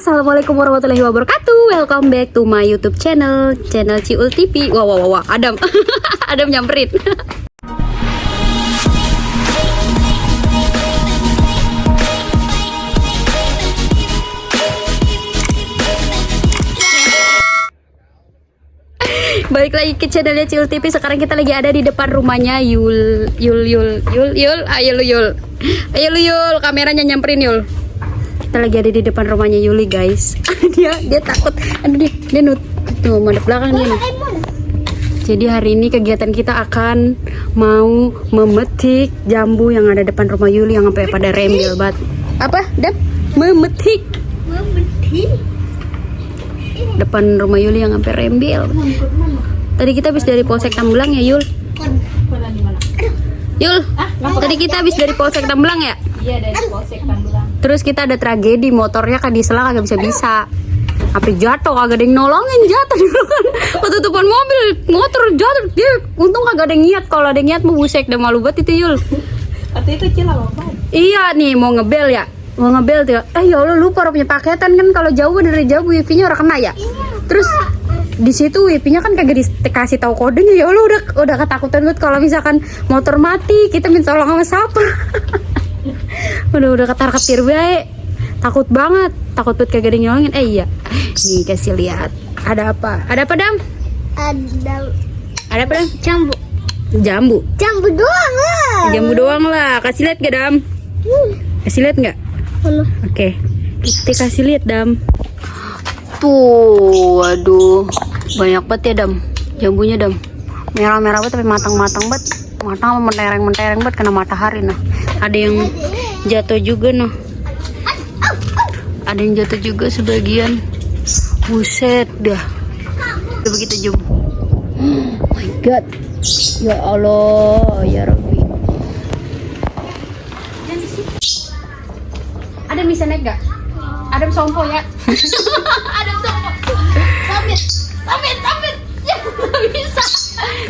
Assalamualaikum warahmatullahi wabarakatuh. Welcome back to my YouTube channel Ciul TV. Wah, Adam. Adam nyamperin. Balik lagi ke channelnya Ciul TV. Sekarang kita lagi ada di depan rumahnya Yul. Ayo Yul, kameranya nyamperin Yul. Kita lagi ada di depan rumahnya Yuli guys. dia takut. Aduh dia nut tuh madep belakang dia. Jadi hari ini kegiatan kita akan mau memetik jambu yang ada depan rumah Yuli yang sampai pada rembel banget. Apa? Memetik. Depan rumah Yuli yang sampai rembel. Tadi kita habis dari Polsek Tambelang ya Yul. Yul, tadi kita habis dari Polsek Tambelang ya? Iya, dari Polsek Tambelang. Terus kita ada tragedi, motornya kan diselang kagak bisa. Apa jatuh, kagak ada yang nolongin, jatuh dulu kan. Ketutupan mobil, motor jatuh. Dia untung kagak ada yang ngiat. Kalau ada yang ngiat mau busek, udah malu banget itu Yul. Waktu itu Cila apa? Iya nih, mau ngebel ya. Mau ngebel tuh. Ya Allah lupa orang punya paketan kan, kalau jauh dari jauh wifi-nya orang kena ya. Terus di situ wifi-nya kan kagak dikasih tahu kodenya. Ya Allah udah ketakutan banget kalau misalkan motor mati, kita minta tolong sama siapa. udah ketar-ketir baik, takut banget kagak ada yang nyolongin. Iya nih kasih lihat ada apa Dam? Ada apa Dam? Jambu doang lah. Kasih lihat gak Dam? Kasih lihat nggak? Oke, kita kasih lihat Dam. Tuh, waduh, banyak banget ya Dam, jambunya Dam. Merah-merah banget tapi matang-matang banget. Matang mentereng banget kena matahari nah. Ada yang jatuh juga nah. Ada yang jatuh juga sebagian. Buset dah. Udah begitu jambu. Oh my god. Ya Allah, ya Rabbi. Ada bisa naik gak? Ada sompo ya? Ada sompo. Samit. Ya, gak bisa.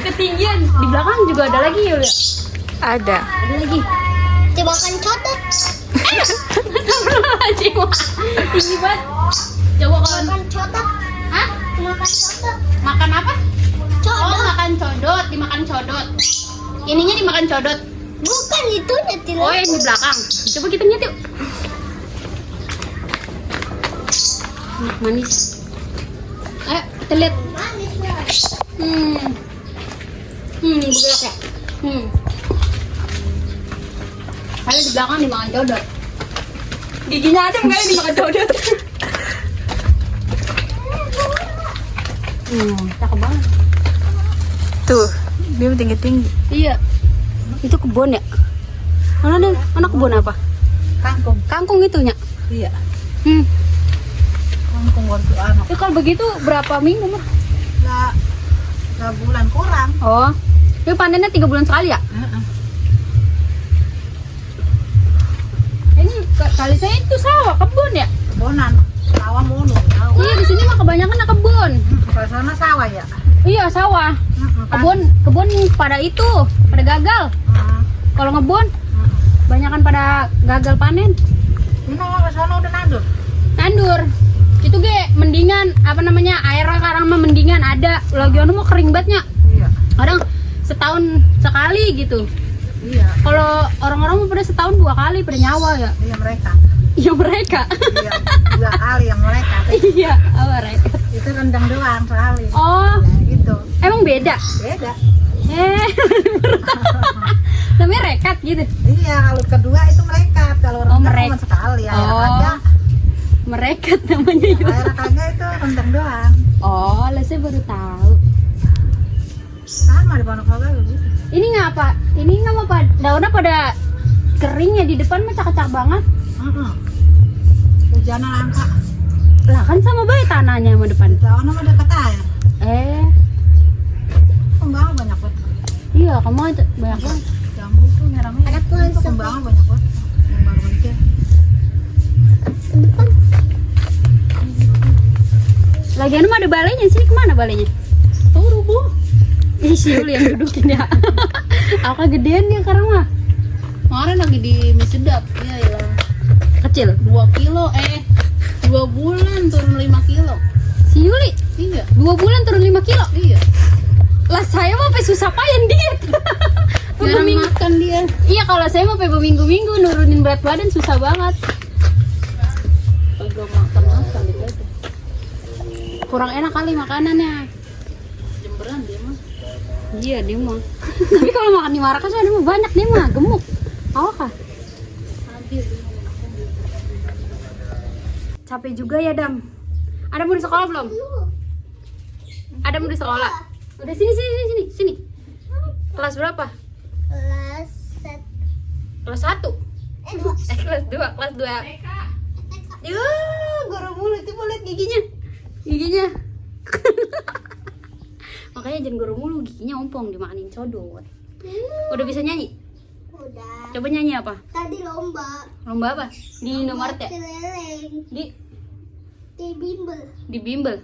Ketinggian. Di belakang juga ada lagi Yul ya? Ada lagi. Dimakan cotot. Tinggi banget. Coba kalau Makan cotot. hah? Dimakan cotot. Makan apa? Codot. Oh, makan codot, dimakan codot. Ininya dimakan codot. Bukan itu nyetil. Oh, yang di belakang. Coba kita lihat yuk. Manis. Ayo kita lihat. Manis guys. Bergerak ya. Ada di belakang dimakan codot. Giginya ada nggak dimakan codot? Cakep banget. Tuh, dia tinggi-tinggi. Iya. Itu kebun ya? Mana kebun apa? Kangkung. Kangkung itunya. Iya. Kangkung waktu anak. Itu kalau begitu berapa minggu mah? Nggak bulan kurang. Oh. Itu panennya 3 bulan sekali ya? Ini kali saya itu sawah, kebun ya? Bonan, sawah mulu. Iya, di sini mah kebanyakan kebun. Ke sana sawah ya. Iya, sawah. Kebun pada gagal. Kalau ngebun banyakan pada gagal panen. Ini ke sana udah Nandur. Itu mendingan air sekarang mah mendingan ada. Lagi mau kering bangetnya. Iya. Kadang setahun sekali gitu. Iya. Kalau orang-orang mah pada setahun 2 kali pada nyawa ya. Iya mereka. Iya mereka. Iya. 2 kali yang mereka. Iya, mereka. Itu rendang doang sekali. Oh, Ya, gitu. emang beda. Beda. Namanya rekat gitu. Iya, kalau kedua itu mereka. Kalau rendang mereka. cuma sekali ya. Oh. Merekat namanya juga. Air kagak itu rendang doang. Oh, lah saya baru tahu. Sama di Pondok Labu gitu. Ini ngapa? Ini nggak apa? Daunnya pada kering ya, di depan mah cakep banget. Hujannya langka. Lah kan sama baik tanahnya sama depan. Daun sama dekat air. Kembang banyak banget. Iya, kamu aja banyak banget. Jambu tuh merah-merah. Itu kembangnya banyak banget. Yang baru mencet. Lagian mah ada balainya, sini kemana balainya? Tuh rubuh. Ih, Siul yang dudukin ya. Aku gedean ya sekarang mah. Kemarin lagi di mie sedap. Ya iyalah. Kecil. 2 kilo 2 bulan 2 bulan turun 5 kilo. Iya. Lah saya mah sampai susah payah diet. Jarang makan dia. Iya kalau saya mau sampai berminggu-minggu nurunin berat badan susah banget. Kagak makan gitu aja. Kurang enak kali makanannya. Jemberan dia mah. Iya dia mah. Tapi kalau makan di Marrakesh dia mah banyak dia mah gemuk. Awak kah? Hadir dia mau makan dia. Capek juga ya Dam. Ada mau di sekolah belum? Ada mau di sekolah? Udah sini. Kelas berapa? Kelas Kelas 1. dua. Kelas 2, kelas 2. Yuh, goro mulu itu mau lihat giginya. Giginya. Makanya jangan goro mulu, giginya ompong dimakanin codot. Udah bisa nyanyi? Udah. Coba nyanyi apa? Tadi lomba. Lomba apa? Di Indomaret ya? Keleleng di bimbel. Di bimbel.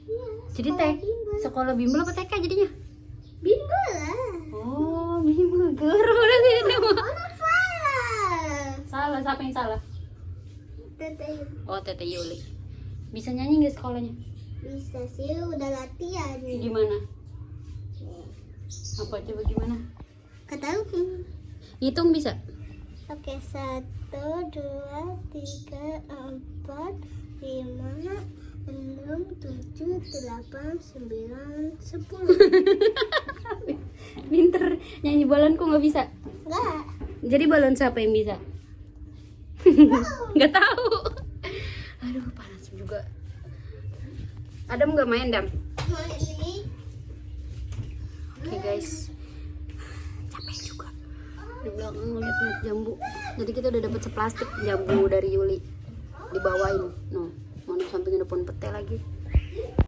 Iya. Jadi sekolah bimbel. sekolah bimbel apa TK jadinya? Bimbel lah. Oh, bimbel. Goro berarti itu mah. Anak salah. Salah, siapa yang salah? Teteh Oh, Tete Yuli. Bisa nyanyi nggak sekolahnya? bisa sih udah latihan. Gimana? Apa coba gimana? Ketahu. Hitung bisa? Oke, 1, 2, 3, 4, 5, 6, 7, 8, 9, 10. Pinter. Nyanyi balon kok nggak bisa? Enggak. Jadi balon siapa yang bisa? Nggak tahu. Aduh, panas juga. Adam nggak main, Dam? Main ini. Oke guys, capek juga. Di belakang ngeliat jambu. Jadi kita udah dapet seplastik jambu dari Yuli. Dibawain. No, mau sampingnya ada pohon pete lagi.